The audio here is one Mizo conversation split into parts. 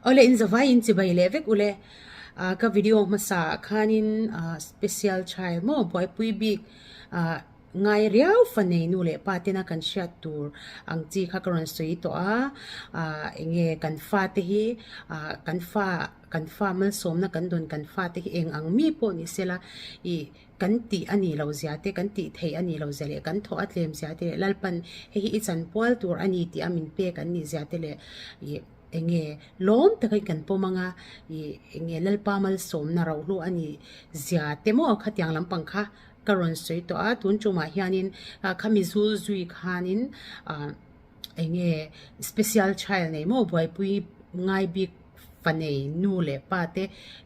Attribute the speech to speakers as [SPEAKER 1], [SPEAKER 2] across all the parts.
[SPEAKER 1] Awle in zavai in chibai leh vek ule. Ka video hmasa ah khanin special child maw buaipui bik ngai riau fa nei nu leh pa tena kan hriat tur ang chi kha ka rawn sawi tawh a. Enge kan fate hi kan fa kan fa malsawmna kan dawn kan fate hi eng ang mi pawh ni sela ih Kan tih a nih loh zia te, kan tih theih a nih loh zia leh kan thawh a tlem zia te leh Lalpan hei hi i chanpual tur a ni tih a min pek an nih zia te leh ih eng nge lawm taka i kan pawm anga ih eng nge Lalpa malsawmna rohlu a nih zia te maw khatiang lampang kha ka rawn sawi tawh a, tun tumah hianin khami zul zui khanin ah eng nge special child nei maw buaipui ngai bik fa nei nu leh pa te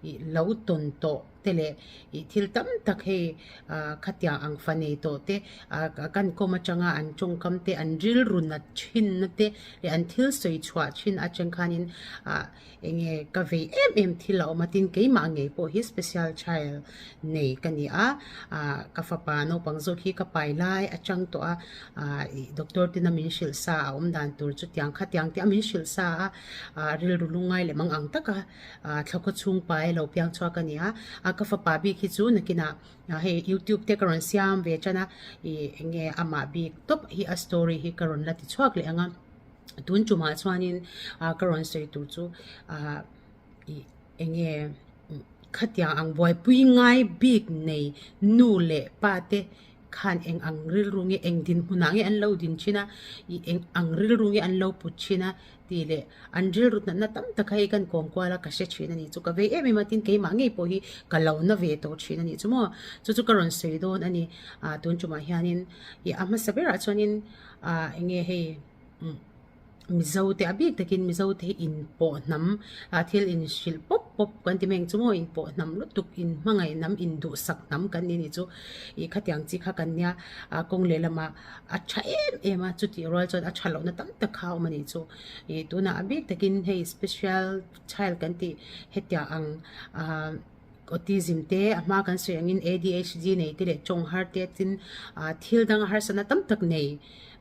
[SPEAKER 1] ih lo tawn tawh. te leh ih thil tam tak hei ah khatiang ang fa nei tawh te ah kan kawm atanga an tawngkam te an rilru nat thin na te leh an thil sawi chhuah thin atang khanin ah eng nge ka vei em em thil a awm a tin keimah ngei pawh hi special child nei ka ni a ah ka fapa naupang zawk hi ka pai lai atang tawh a ah ih doctor ten a min hrilh sa a awm dan tur chutiang khatiang te a min hrilh sa a ah rilru lungngai leh mang ang tak a. Ah thlakhaw chhung pai lo piang chhuak a ni a, a ka fapa bik hi chu nakinah ah hei youtube te ka rawn siam ve tan a, ih eng nge amah bik tawp hi a story hi ka rawn la ti chhuak leh ang a, tun tumah chuanin ah ka rawn sawi tur chu ah ih eng nge khatiang ang buaipui ngai bik nei nu leh pa te khan eng ang rilru nge eng dinhmunah nge an lo din thin a, ih eng ang rilru nge an lo put thin a tih leh an rilru natna tam tak hei kan kawm kual a ka hre thin a ni chu ka vei em em a tin keimah ngei pawh hi ka lo na ve tawh thin a ni chu maw chu chu ka rawn sawi dawn a ni ah tun tumah hianin ih a hmasa berah chuanin ah eng nge hei umm Mizo te a bik takin Mizo te hi inpawh hnam ah thil inhrilh pawp pawp kan ti mai ang chu maw inpawh hnam lutuk inhmangaih hnam induhsak hnam kan ni ni chu ih khatiang chi kha kan nia ah kawng lehlamah a tha em em a chutih rual chuan a tha lohna tam tak kha a awm a nih chu ih tunah a bik takin hei special child kan tih hetiang ang ah autism te a hma kan sawi angin A_D_H_D nei te leh tawng har te tin ah thil dang harsatna tam tak nei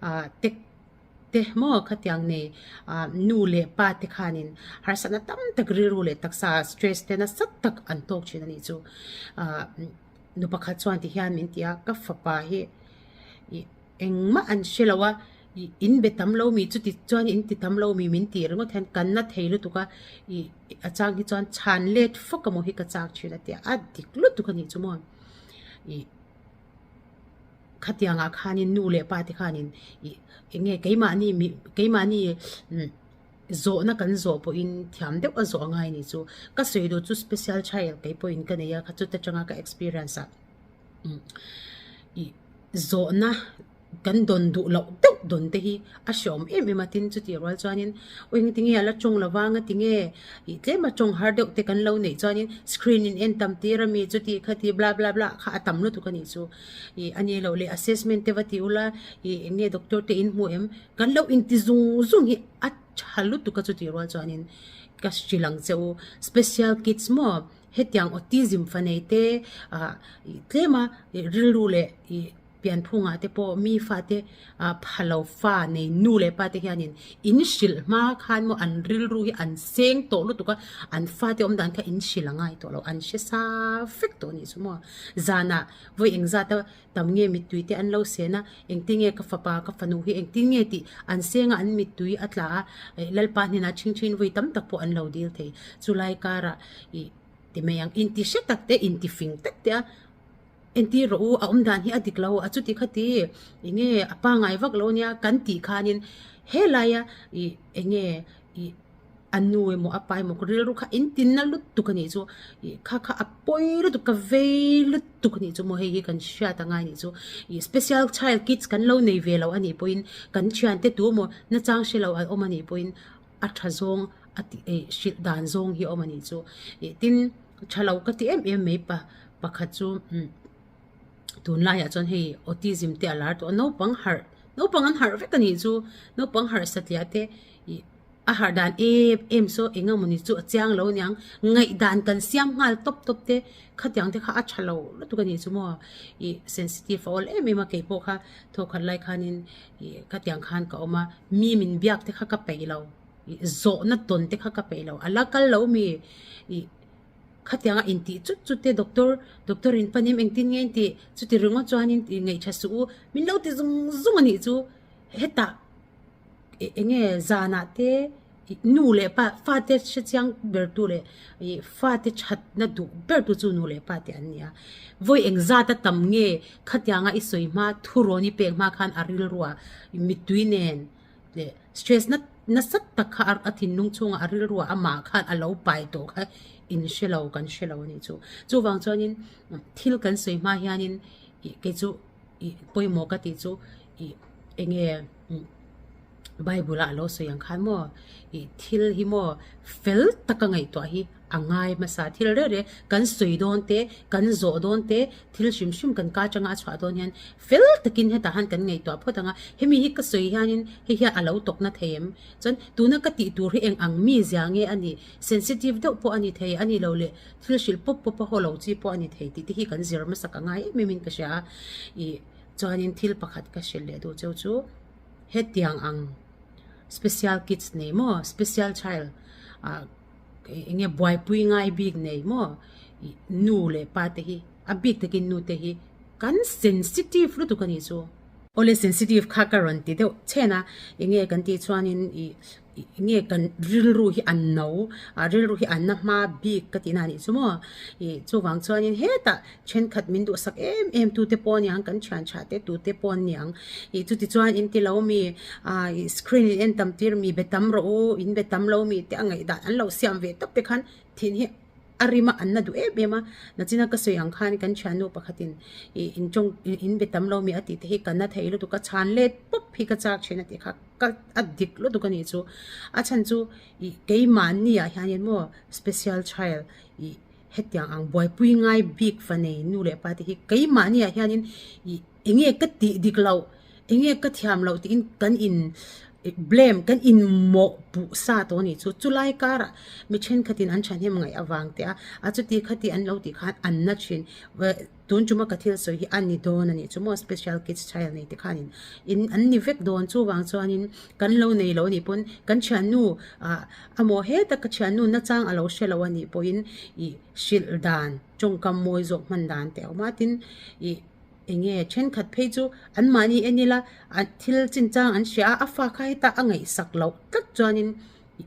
[SPEAKER 1] ah te te maw khatiang nei ah nu leh pa te khanin harsatna tam tak rilru leh taksa stress te nasa tak an tawk thin a nih chu ah nu pakhat chuan ti hian min ti a ka fapa hi ih engmah an hre lo a ih in be tam lo mi chuti chuan in ti tam lo mi min tih ringawt hian kan na thei lutuk a ih a chang hi chuan chhan let fawk emaw hi ka chak thin a tia a dik lutuk a nih chu maw ih khatiang ah khanin nu leh pa te khanin ih eng nge keimahni mi keimahni umm zawhna kan zawh pawhin thiam deuh a zawh a ngai a nih chu ka sawi duh chu special child kei pawhin ka nei a kha chuta tanga ka experience ah ih zawhna kan dawn duh loh deuh dawn te hi a hreawm em em a tin chutih rual chuanin aw engtinge a la tawng lo vang a tinge ih tlem a tawng har deuh te kan lo neih chuanin screen in en tam tir a mi chuti khati bla bla bla kha a tam lutuk a nih chu ih a ni loh leh assessment te va ti ula ih eng nge doctor te in hmu em kan lo inti zung zung hi a tha lutuk a chutih rual chuanin ka hrilh ang che u special kids maw Hetiang autism fa nei te ah tlem a rilru leh ih pianphungah te pawh mi fate ah pha lo fa nei nu leh pa te hianin in hrilh hma khan maw an rilru hi an seng tawh lutuk a, an fate awm dan kha in hrilh a ngai tawh lo, an hre sa vek tawh a nih chu maw. Zanah vawi engzat a tam nge mittui te an lo sen a, engtin nge ka fapa ka fanu hi engtin nge tih an seng a an mittui a tla a, Lalpa hnenah ṭhing ṭhin vawi tam tak pawh an lo dil thei. Chulai karah ih ti mai ang, inti hre tak te, inti fing tak te a entir rawh u, a awm dan hi a dik lo, a chuti khati eng nge a pangngai vak lo ania kan tih khanin helaia ih eng nge ih A nu emaw a pa emaw ka rilru kha in tinna lutuk a nih chu ih kha kha a pawi lutuk ka vei lutuk a nih chu maw hei hi kan hriat a ngai a nih chu ih special child kids kan lo nei ve lo a nih pawhin kan thiante tu emaw nachang hre lo an awm a nih pawhin a tha zawng a tih eh hrilh dan zawng hi a awm a nih chu ih tin tha lo ka ti em em mai pa pakhat chu umm tunlaiah chuan hei autism te a lar tawh a naupang harh naupang an harh vek a nih chu naupang harh satliah te ih. A harh dan em em saw eng emaw ni chu a chiang lo aniang, ngaihdan kan siam nghal tawp tawp te khatiang te kha a tha lo lutuk a nih chu maw ih sensitive a awl em em a keipawh kha thawkhat lai khanin ih khatiang khan ka awm a mi min biak te kha ka peih lo. Ih zawhna tawn te kha ka peih lo. A la kal lo mi ih khatianga intih chut chut te doctor doctor in panim engtin nge intih chuti ringawt chuanin ih ngaihṭha suh u min lo ti zung zung a nih chu hetah ih eng nge zanah te ih nu leh pa fate hre chiang ber tu leh ih fate thatna duh ber tu chu nu leh pa te an ni a vawi engzat a tam nge khatianga i sawi hma thurawn i pek hma khan a rilruah mittui nen leh stress na nasa tak kha a thinlung chhungah a rilruah amah khan a lo pai tawh kha in hre lo kan hre lo a nih chu. Chuvang chuanin thil kan sawi hma hianin ih kei chu ih pawimawh ka tih chu ih eng nge bible ah a lo sawi ang khan maw ih thil hi maw fel taka ngaihtuah hi a ngai hmasa thil reng reng kan sawi dawn te kan zawh dawn te thil hrim hrim kan ka atanga a chhuah dawn hian fel takin hetah han kan ngaihtuah phawt ang a hemi hi ka sawi hianin hei hian a lo tawkna thei em chuan tuna ka tih tur hi eng ang mi zia nge a nih sensitive deuh pawh a ni thei a ni lo leh thil hrilh pawp pawp a haw lo chi pawh a ni thei tih te hi kan zir hmasak a ngai em em in ka hria a ih chuanin thil pakhat ka hrilh leh duh cheu chu hetiang ang special kids nei maw special child ah. Eng nge buaipui ngai bik nei maw? Ih nu leh pa te hi a bik takin nu te hi kan sensitive lutuk a nih chu. Awle sensitive kha ka rawn ti deuh chhen a, eng nge kan tih chuanin ih eng nge kan rilru hi an no a rilru hi an na hma bik ka tihna a nih chu maw? Ih chuvang chuanin hetah thenkhat min duhsak em em tu te pawh aniang kan thian tha te tu te pawh an niang ih chuti chuan in ti lo mi ah ih screen in en tam tir mi be tam rawh u in be tam lo mi te a ngaih dan an lo siam ve tawp te khan thin hi a rim a an na duh em em a nachina ka sawi ang khan kan thiannu pakhatin ih in tawng in be tam lo mi a tih te hi ka na thei lutuk a chhan let pawp hi ka chak thin a tih kha ka a dik lutuk a nih chu a chhan chu ih keimahni ah hianin maw special child ih. Hetiang ang buaipui ngai bik fa nei nu leh pa te hi keimahni ah hianin ih eng nge ka tih dik loh, eng nge ka thiam loh tiin kan in blame kan in mawh puh sa tawh a nih chu. Chulai karah mi thenkhatin an thahnem ngaih avang teh a, a chuti khati an lo tih khan an na thin. Tun tuma ka thil sawi hi a ni dawn a nih chu maw special kids child nei te khanin in an ni vek dawn chuvang chuanin kan lo nei lo a nih pawn kan thiannu ah amaw heta ka thiannu nachang a lo hre lo a nih pawhin ih hrilh dan tawngkam mawi zawk hman dan te a awm a tin ih eng nge thenkhat phei chu anmahni en ila a thil chinchang an hria a a fa kha heta a ngaihsak loh tlat chuanin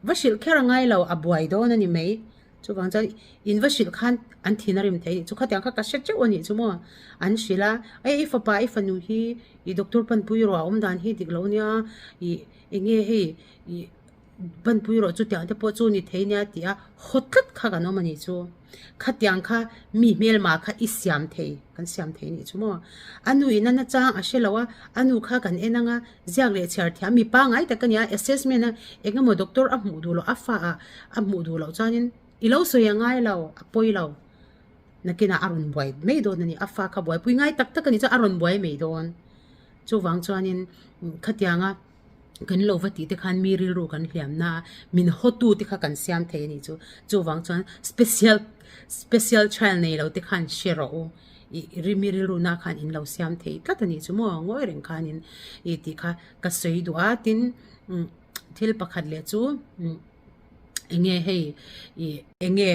[SPEAKER 1] va hrilh kher a ngai lo a buai dawn a ni mai. Chuvang chuan in va hrilh khan an thin a rim thei a nih chu. Khatiang kha ka hre teuh a nih chu maw? An hrilh a, Ei i fapa i fanu hi i doctor panpui rawh a awm dan hi dik lo nia, ih eng nge hei ih panpui rawh chutiang te pawh chu ni thei nia tih a haw tlat kha kan awm a nih chu. Khatiang kha mi hmelma kha i siam thei kan siam thei a nih chu maw? A nu in a nachang a hre lo a, a nu kha kan en ang a, ziak leh chhiar thiam mi pangngai tak a nia, assessment a eng emaw doctor a hmuh duh loh a fa ah a hmuh duh loh chuanin i lo sawi a ngai lo, a pawi lo. Nakinah a rawn buai mai dawn a ni, a fa kha buaipui ngai tak tak a nih chuan a rawn buai mai dawn. Chuvang chuanin khatianga kan lo va tih te khan mi rilru kan hliam na a, min hawtu te kha kan siam thei a nih chu. Chuvang chuan special special child nei lo te khan hre rawh u. Ih mi rilru na khan in lo siam thei tlat a nih chu maw ngawi reng khanin ih tih kha ka sawi duh a tin thil pakhat leh chu eng nge hei ih eng nge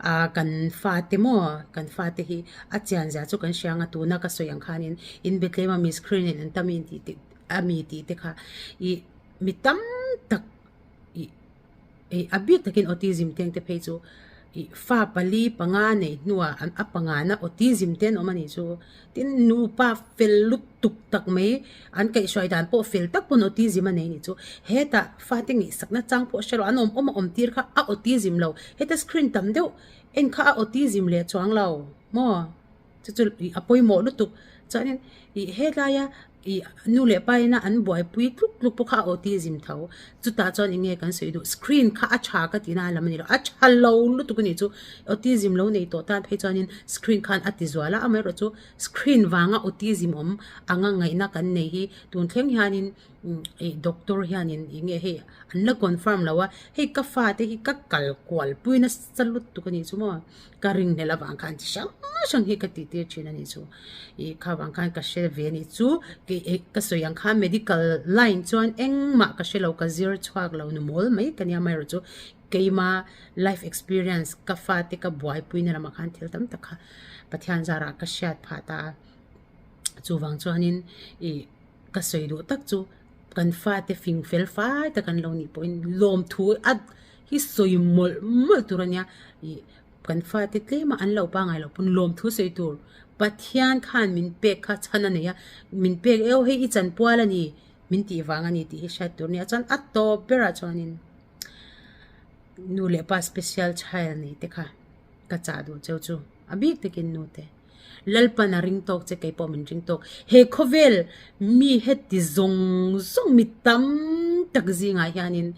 [SPEAKER 1] ah kan fate maw kan fate hi a chian zia chu kan hria ang a tuna ka sawi ang khanin in be tlem a mi screen in an tam in tih te a mi tih te kha ih mi tam tak ih Ih a bik takin autism teng te phei chu ih fa pali panga neih hnuah an a pangana autism te an awm a nih chu. Tin nupa fel lutuk tak mai an kaihhruai dan pawh fel tak pawn autism a nei a nih chu. Hetah fate ngaihsakna chang pawh hre lo an awm awm a awm tir kha a autism lo. Heta screen tam deuh en kha a autism leh chuang lo maw? Chu chu ih a pawimawh lutuk chuanin ih helaia ih nu leh pa ina an buaipui tluk tluk pawh kha a autism tho chutah chuan eng nge kan sawi duh screen kha a tha ka tihna a lam a ni lo a tha lo lutuk a nih chu autism lo nei tawh tan phei chuanin screen khan a ti zual a amaherawhchu screen vanga autism awm anga ngaihna kan nei hi tun thleng hianin. Ih doctor hianin ih nge hei an la confirm lo a, hei ka fate hi ka kal kual pui nasa lutuk a nih chu maw, ka ringhlel avang khan chi hrang hrang hi ka tih tir thin a nih chu, ih kha vang khan ka hre ve a nih chu, ka sawi ang khan medical line chuan engmah ka hre lo ka zir chhuak lo nu mawl mai ka nia amaherawhchu chu keima life experience ka fate ka buaipui na lamah khan thil tam tak kha Pathian zarah ka hriat phah ta a, chuvang chuanin ih. Ka sawi duh tak chu kan fate fing fel fai tak an lo nih pawhin lawmthu a hi sawi mawlh mawlh tur a nia ih kan fate tlema an lo pangai loh pawn lawmthu sawi tur Pathian khan min pek kha chhan a nei a min pek eo hei i chanpual a ni min tih vang a ni tih hi hriat tur a nia chuan a tawp berah chuanin nu leh pa special child nei te kha ka chah duh cheu chu a bik takin nu te. Lalpan a ring tawk che kei pawh min ring tawk. He khawvel mi heti zawng zawng mi tam tak zingah hianin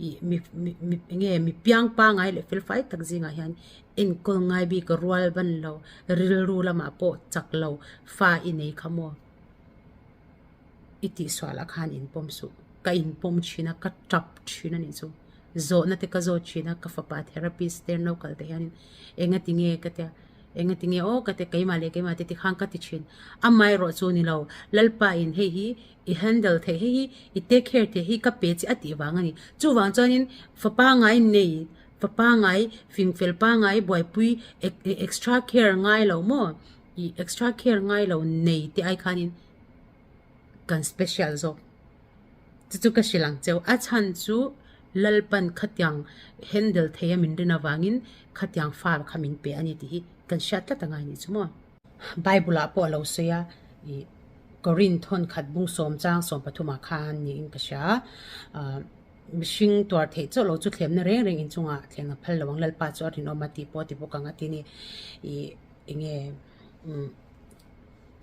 [SPEAKER 1] ih mi mi mi enge mi piang pangai leh fel fai tak zingah hian enkawl ngai bik rual ban lo rilru lamah pawh chak lo fa i nei kha maw? I tihsualah khan inpawm suh. Ka inpawm thin a, ka tap thin a nih chu. Zawhna te ka zawt thin a, ka fapa therapist te an lo kal te hianin engati nge ka tia, engati nge aw ka tia, keimah leh keimah te tikhan ka ti thin. Amaherawh chu ni lo, Lalpa in hei hi i handle theih, hei hi i take care theih hi ka pe che a tih vang a ni. Chuvang chuanin fapa ngai nei, fapa ngai fingfel pangai buaipui extra care ngai lo maw? I extra care ngai lo nei te ai khanin kan special zawk chu chu ka hrilh ang cheu. A chhan chu Lalpan khatiang handle thei a min rin avangin khatiang fa kha min pe a ni tih hi kan hriat tlat angai a nih chu maw. Bible ah pawh a lo sawi a ih Korinth thawn khat bung sawm chang 13 ah khan niin ka hria ah mihring tuar theih chauh lo chu thlemna reng reng inchungah thleng a phal lo ang Lalpa chu a rinawm a tih pawh a ti bawk ang a ti a ni ih. Enge umm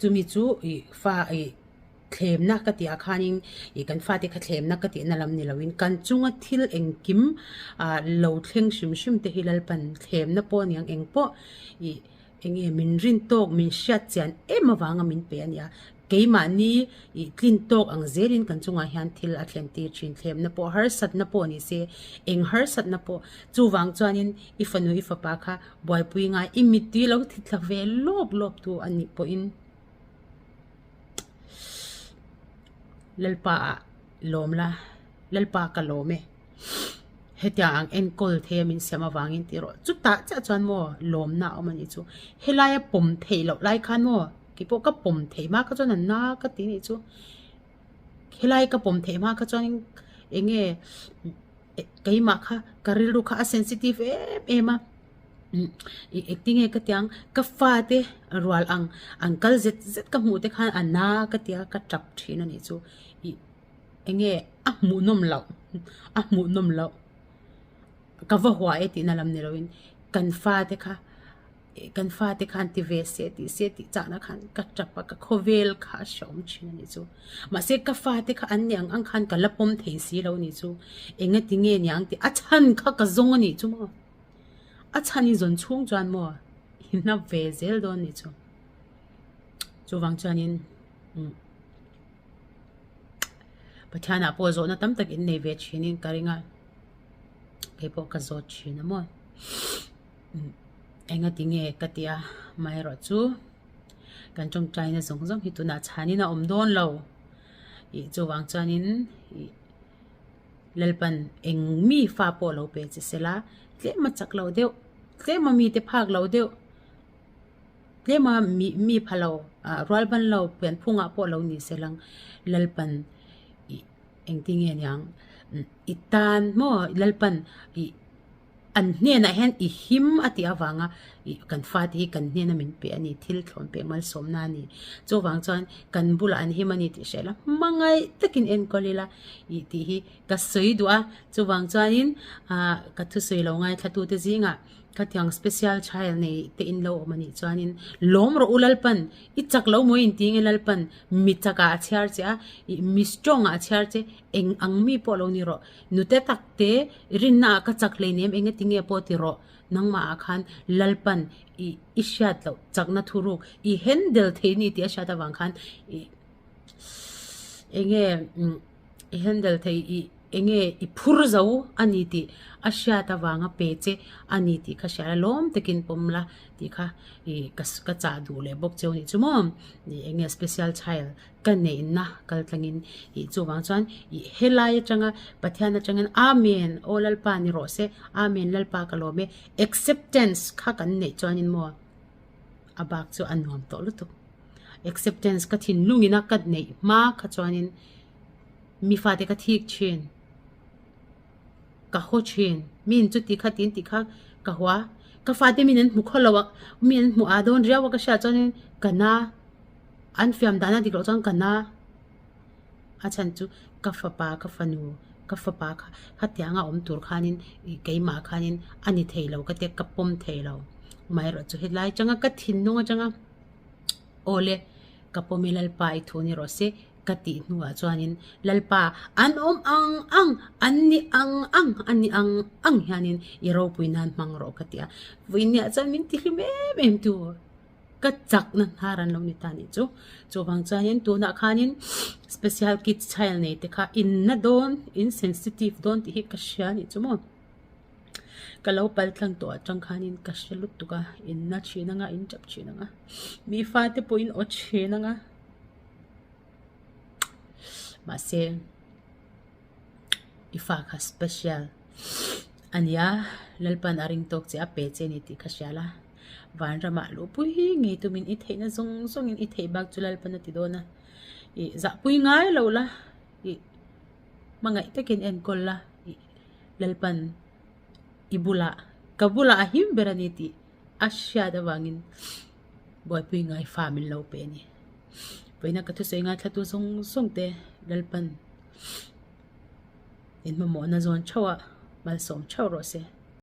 [SPEAKER 1] chumi chu ih fa ih thlemna ka tih ah khanin ih kan fate kha thlemna ka tihna lam ni loin kan chunga thil engkim ah lo thleng hrim hrim te hi Lalpan thlemna pawh a niang eng pawh ih enge min rin tawk min hriat chian em avanga min pe a nia. Keimahni ih tlin tawk ang zelin kan chungah hian thil a thlen tir thin. Thlemna pawh harsatna pawh ni se, eng harsatna pawh. Chuvang chuanin i fanu i fapa kha buaipui ngai i mittui lo ti tla ve lawp lawp tu a nih pawhin Lalpa ah lawm la, Lalpa ka lawm e. Hetiang ang enkawl thei a min siam avangin tih erawh chutah chiah chuan maw lawmna a awm a nih chu. Helaia pawm theih loh lai khan maw kei pawh ka pawm theih hma kha chuan a na ka ti nih chu. Helai ka pawm theih hma kha chuan eng nge keimah kha ka rilru kha a sensitive em em a. Engtinge ka tiang ka fate rual ang an kal zet zet ka hmuh te khan a na ka tia ka tap thin a nih chu. Ih. Eng nge a hmuhnawm loh a hmuhnawm loh ka va hua e tihna lam ni loin kan fate kha kan fate khan ti ve se tih se tih chahna khan ka tap a ka khawvel kha a hrehawm thin a nih chu mahse ka fate kha an ni ang ang khan ka la pawm thei si lo a nih chu enga ti nge niang tih a chhan kha ka zawng a nih chu maw a chhan i zawn chhung chuan maw i hnap ve zel dawn a nih chu chuvang chuanin umm. Pathianah pawh zawhna tam tak in nei ve thinin ka ring a, kei pawh ka zawt thin a maw. Enga ti nge ka ti a, amaherawh chu kan tawngtaina zawng zawng hi tunah chhanin a awm dawn lo ih chuvang chuanin ih Lalpan eng mi fa pawh lo pe che sela tlem a chak loh deuh tlem a mite phak loh deuh. Tlema mi mi pha lo ah rual ban lo pian phungah pawh lo ni se lang Lalpan ih engtin nge niang i tan maw Lalpan ih an hnenah hian i him a tih avanga ih kan fate hi kan hnena min pe a ni thil thlawn pek malsawmna a ni chuvang chuan kan bulah an him a ni tih hriat la hmangaih takin enkawl ila ih tih hi ka sawi duh a chuvang chuanin ah ka thusawi lo ngaithlatute zingah. Khatiang special child nei te in lo awm a nih chuanin lawm rawh u Lalpan, i chak lo maw in ti nge Lalpan mi chakah a chhiar che a, ih mi strong ah a chhiar che, eng ang mi pawh lo ni rawh, nute tak te rinna ah ka chak hleinem eng ati nge pawh ti rawh, nangmah ah khan Lalpan ih i hriat loh chakna thuruk i handle thei ni tih a hriat avang khan ih eng nge. I handle thei i enge i phur zo a ni tih a hriat avanga pe che a ni tih kha hria la lawm takin pawm la tih kha ih ka ka chah duh leh bawk cheu nih chu maw ih enge special child ka neihna kal tlangin ih chuvang chuan ih helai atanga Pathian atangin Amen aw Lalpa ni rawh se Amen Lalpa ka lawm e acceptance kha kan neih chuanin maw a bak chu a nuam tawh lutuk acceptance ka thinlungin a ka neih hma kha chuanin. Mi fate ka thik thin, ka haw thin, min chuti kha tin tih kha ka hua, ka fate min an hmu khaw lo a, mi an hmu a dawn riau a ka hriat chuanin ka na, an fiam dan a dik loh chuan ka na, a chhan chu ka fapa ka fanu ka fapa kha khatianga awm tur khanin ih keimah khanin a ni thei lo ka tia ka pawm thei lo, amaherawhchu chu helai atanga ka thinlung atanga aw le ka pawm i Lalpa i thu ni rawh se. Ka tih hnuah chuanin Lalpa an awm ang ang, an ni ang ang, a ni ang ang hianin i ropui nan hmang rawh ka ti a. Vawiinniah chuan min tihlim em em tu ka chakna hnar an lo ni ta nih chu. Chuvang chuanin tunah khanin special kids child nei te kha in na dawn, in sensitive dawn tih hi ka hria nih chu maw. Ka lo pal tlang tawh atang khanin ka hre lutuk a, in na thin anga, in tap thin anga, mi fate pawhin aw thin anga. Mahse i fa kha special a nia Lalpan a ring tawk che a pe che a ni tih kha hria la vanramah luhpui ngei tumin i theihna zawng zawngin i theih bak chu Lalpan a ti dawn a ih zahpui ngai lo la ih hmangaih takin enkawl la ih Lalpan i bulah ka bulah a him ber a ni tih a hriat avangin buaipui ngai fa min lo pe a ni. Vawiina ka thusawi ngaithlatu zawng zawng te Lalpan in mamawhna zawn theuh a malsawm theuh rawh se.